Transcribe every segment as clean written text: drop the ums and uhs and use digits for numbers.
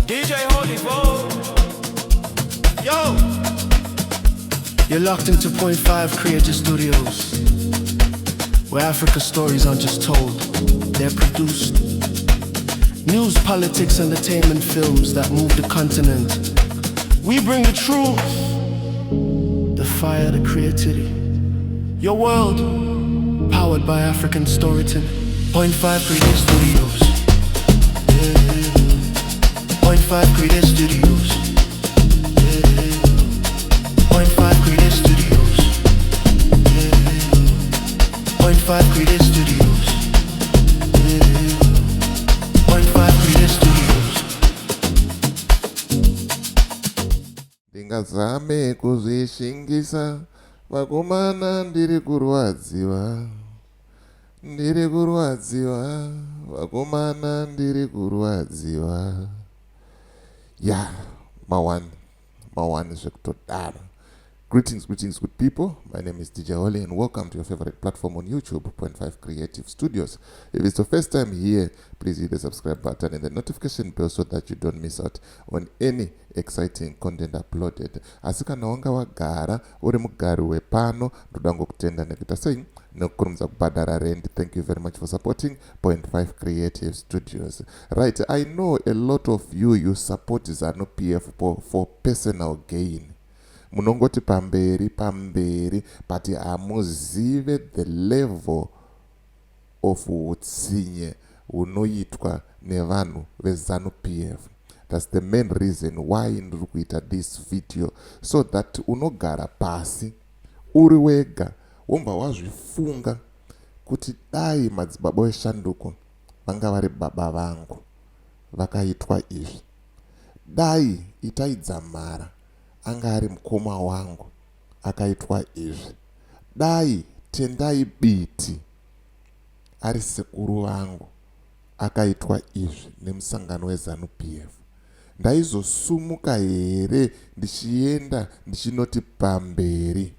DJ Holy Bo. Yo! You're locked into Point 5 Creative Studios, where Africa stories aren't just told, they're produced. News, politics, entertainment films that move the continent. We bring the truth, the fire, the creativity. Your world, powered by African storytelling. Point 5 Creative Studios. Yeah. Point 5 Creative Studios. Yeah. Point 5 Creative Studios. Yeah. Point 5 Creative Studios. Yeah. Point 5 Creative Studios. Ndingazame kuzvishingisa, vakomana, ndiri kurwadziwa, ndiri kurwadziwa, vakomana, ndiri kurwadziwa. Ya, mawani mawani zvekutodaro. Greetings, greetings, good people. My name is DJ Holly and welcome to your favorite platform on YouTube, Point 5 Creative Studios. If it's your first time here, please hit the subscribe button and the notification bell so that you don't miss out on any exciting content uploaded. Asi kana wanga wagara uri mugari wepano, ndoda ngokutenda nekuita sei nekukurumidza kubhadhara rent. Thank you very much for supporting Point 5 Creative Studios. Right, I know a lot of you, you support ZANU PF for personal gain. Munongoti pamberi pamberi, but hamuzive the level of utsinye hunoitwa nevanhu veZANU PF. That's the main reason why ndiri kuita this video, so that unogara pasi uri wega wobva wazvifunga kuti dai madzibaba veshanduko vanga vari baba vangu vakaitwa izvi, dai Itai Dzamara anga ari mukoma wangu akaitwa izvi, dai Tendai Biti ari sekuru vangu akaitwa izvi nemusangano weZANU PF, ndaizosumuka here ndichienda ndichinoti pamberi?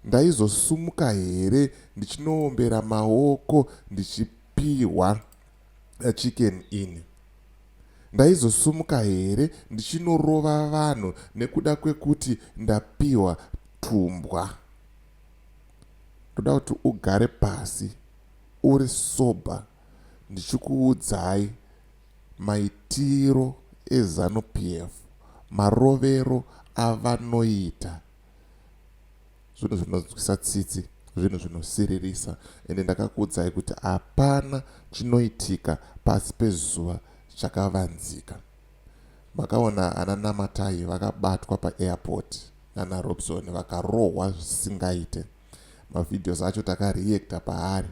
Ndaizosumuka here ndichinoombera maoko ndichipiwa Chicken Inn? Ndaizosumuka here ndichinorova vanhu nekuda kwekuti ndapiwa tumbwa? Ndoda kuti ugare pasi uri sober ndichikuudzai maitiro eZANU PF, marovero avanoita zvinhu zvinonzwisa tsitsi, zvinhu zvinosiririsa. Ende ndakakuudzai kuti hapana chinoitika pasi pezuva chakavanzika. Makaona ana Namatai vakabatwa paairport nana Robson, vakarohwa zvisingaite. Mavideos acho takareacta paari.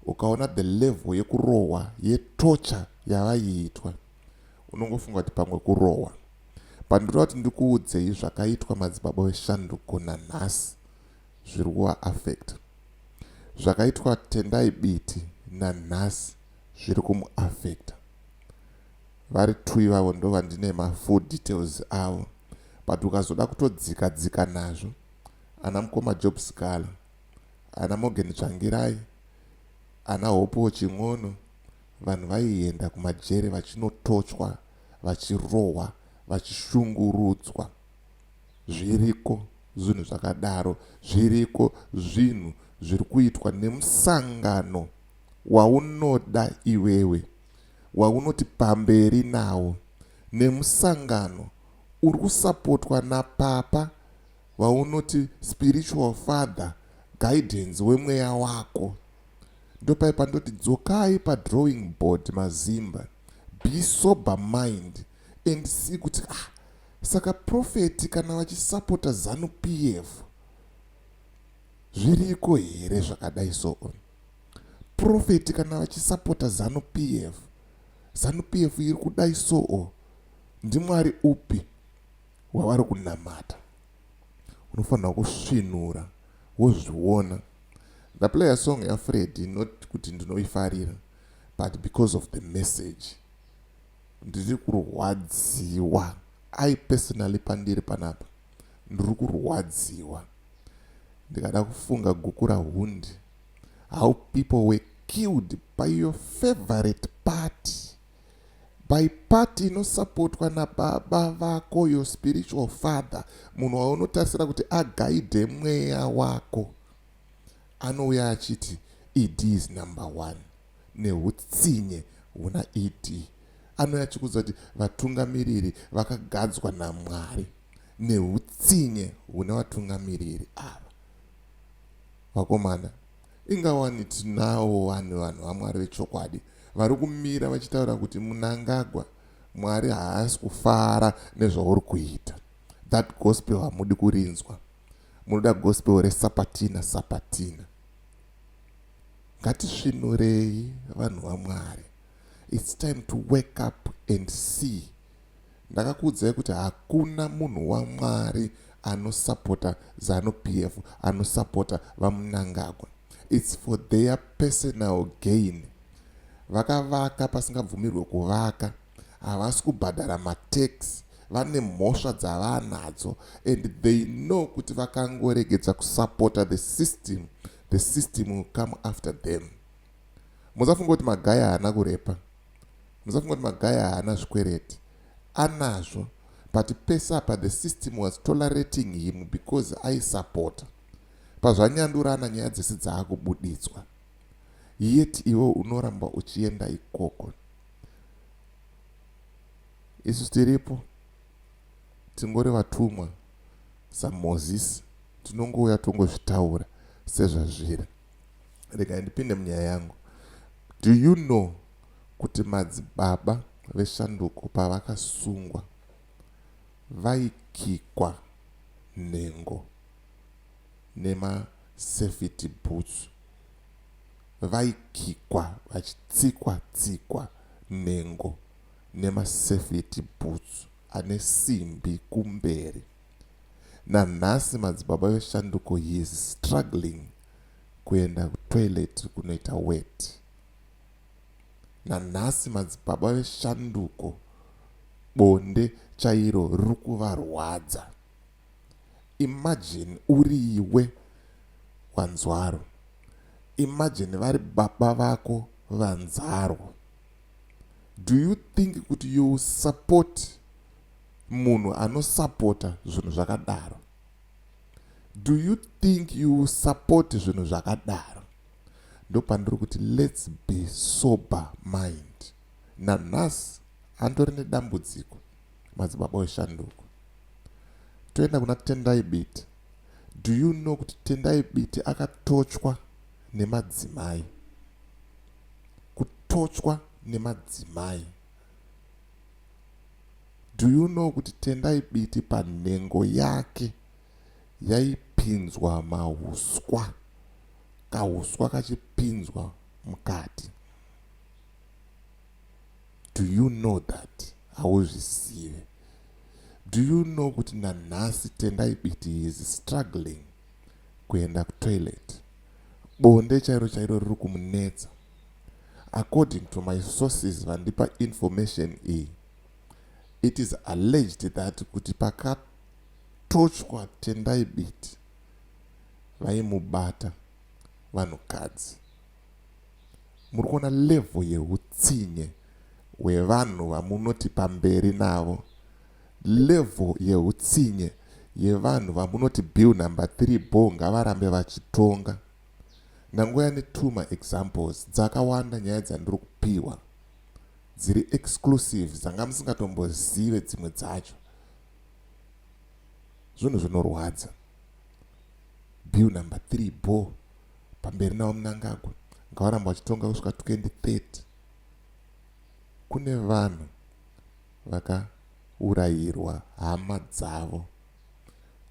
Ukaona the level yekurohwa, yetorture yavaiitwa, unongofunga kuti pamwe kurohwa. Pandoda kuti ndikuudzei zvakaitwa madzibaba veshanduko nanhasi zviri kuvaaffecta, zvakaitwa Tendai Biti nanhasi zviri kumuaffecta. Vari two ivavo ndo vandine mafull details avo, but ukazoda kutodzika dzika nazvo, ana mukoma Job Sikhala, ana Morgan Tsvangirai, ana Hopo Chin'ono, vanhu vaienda kumajere vachinotochwa, vachirohwa, vachishungurudzwa. Zviriko zvinhu zvakadaro, zviriko zvinhu zviri kuitwa nemusangano waunoda iwewe, waunoti pamberi nawo, nemusangano uri kusapotwa napapa vaunoti spiritual father, guidance wemweya wako. Ndopai pandoti dzokai padrawing board, mazimba. Be sober mind and see kuti, ah, saka prophet kana vachisapota ZANU PF, zviriko here zvakadai? So prophet kana vachisapota ZANU PF, ZANU PF iri kudai, so ndimwari upi wavari kunamata? Unofanira kusvinura wozviona. Ndaplaya song yaFred, not kuti ndinoifarira, but because of the message. Ndiri kurwadziwa. I personally, pandiri panapa ndiri kurwadziwa ndikada kufunga Gukurahundi, how people were killed by your favorite party. By party inosapotwa nababa vako, your spiritual father, munhu waunotarisira kuti aguide mweya wako, anouya achiti ED is number one neutsinye huna ED. Anouya achikuudza kuti vatungamiriri vakagadzwa naMwari neutsinye hune vatungamiriri ava. Vakomana, ingawani tinawo vanhu vanhu vaMwari vechokwadi vari kumira vachitaura kuti Mnangagwa, Mwari haasi kufara nezvauri kuita. That gospel hamudi kurinzwa, munoda gospel resapatina sapatina. Ngatisvinurei, vanhu vaMwari. It's time to wake up and see. Ndakakuudzai kuti hakuna munhu waMwari anosapota ZANU PF, anosapota vaMnangagwa. It's for their personal gain. Vakavaka pasingabvumirwe kuvaka, havasi kubhadhara matax, vane mhosva dzavanadzo, and they know kuti vakangoregedza kusapota the system, the system will come after them. Musafunga kuti Magaya haana kurepa, musafunga kuti Magaya haana zvikwereti, anazvo. But pese apa the system was tolerating him because aisapota. Pazvanyandurana, nyaya dzese dzaakubuditswa, yet iwe unoramba uchienda ikoko. Isu tiripo, tingori vatumwa saMozisi, tinongouya tongozvitaura sezvazviri. Regai ndipinde munyaya yangu. Do you know kuti madzibaba veshanduko pavakasungwa vaikikwa nhengo nemasafety boots? Vaikikwa, vachitsikwa tsikwa nhengo nemasafety boots ane simbi kumberi. Nanhasi madzibaba veshanduko, he is struggling kuenda kutoilet kunoita wet. Nanhasi madzibaba veshanduko, bonde chairo riri kuvarwadza. Imagine uriwe wanzwaro, imagine vari baba vako vanzarwo. Do you think kuti you support munhu anosapota zvinhu zvakadaro? Do you think you support zvinhu zvakadaro? Ndopandiri kuti let's be sober mind. Nanhasi andori nedambudziko madzibaba weshanduko. Toenda kuna Tendai Biti. Do you know kuti Tendai Biti akatochwa nemadzimai? Kutochwa nemadzimai. Do you know kuti Tendai Biti panhengo yake yaipinzwa mauswa, kauswa kachipinzwa mukati? Do you know that? Hauzvisive. Do you know kuti nanhasi Tendai Biti is struggling kuenda kutoilet? Bonde chairo chairo riri kumunetsa. According to my sources vandipa information iyi, it is alleged that kuti pakatochwa Tendai Biti vaimubata vanhukadzi. Muri kuona level yeutsinye hwevanhu vamunoti pamberi navo, level yeutsinye yevanhu vamunoti bill number 3 bo, ngavarambe vachitonga. Ndangoya netwo maexamples. Dzakawanda nyaya dzandiri kupiwa dziri exclusive, dzanga musingatombozive dzimwe dzacho. Zvinhu zvinorwadza. Bill number 3 bo, pamberi navo Mnangagwa, ngavaramba vachitonga kusvika 2030. Kune vanhu vakaurayirwa hama dzavo,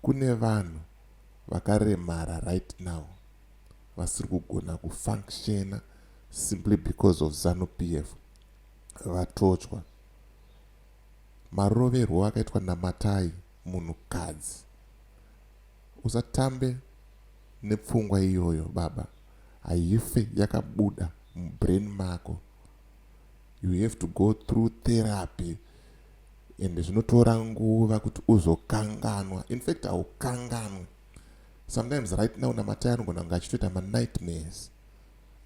kune vanhu vakaremara right now vasiri kugona kufunctiona simply because of ZANU PF. Vatochwa maroverwo akaitwa naMatai munhukadzi. Usatambe nepfungwa iyoyo, baba, haife yakabuda mubrain mako. You have to go through therapy and zvinotora nguva kuti uzokanganwa. In fact, haukanganwi. Sometimes right now naMatai anogona kunge achitoita manightmares,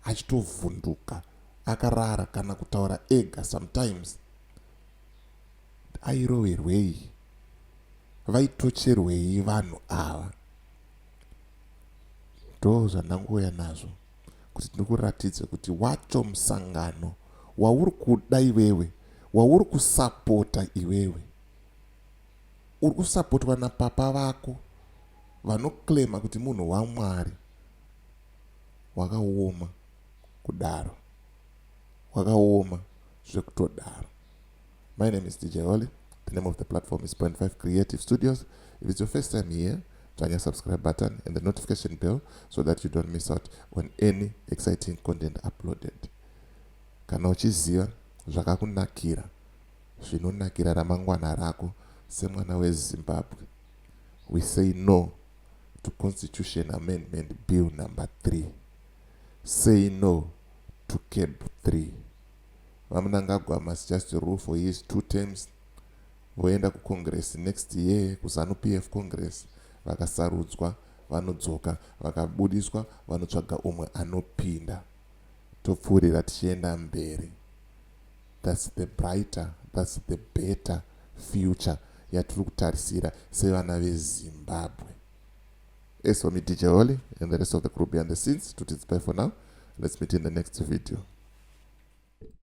achitovhunduka akarara, kana kutaura ega sometimes. Airoverwei? Vaitocherwei vanhu ava? Ndo zvandangouya nazvo kuti ndikuratidze kuti wacho musangano wauri kuda iwewe, wauri kusapota iwewe, uri kusapotwa napapa vako vanoclaima kuti munhu waMwari, wakaoma kudaro, wakaoma zvekutodaro. My name is DJ Holly. The name of the platform is Point 5 Creative Studios. If it's your first time here, turn your subscribe button and the notification bell so that you don't miss out on any exciting content uploaded. Kana uchiziva zvakakunakira, zvinonakira ramangwana rako semwana weZimbabwe, we say no to Constitution Amendment Bill number 3. Say no to CAB 3. VaMnangagwa must just rule for his two terms, voenda kuCongress next year, kuZANU PF Congress. Vakasarudzwa vanodzoka, vakabudiswa vanotsvaga umwe anopinda, topfuurira tichienda mberi. That's the brighter, that's the better future yatiri kutarisira sevana veZimbabwe. As for me, DJ Holly, and the rest of the crew behind the scenes, to bye for now. Let's meet in the next video.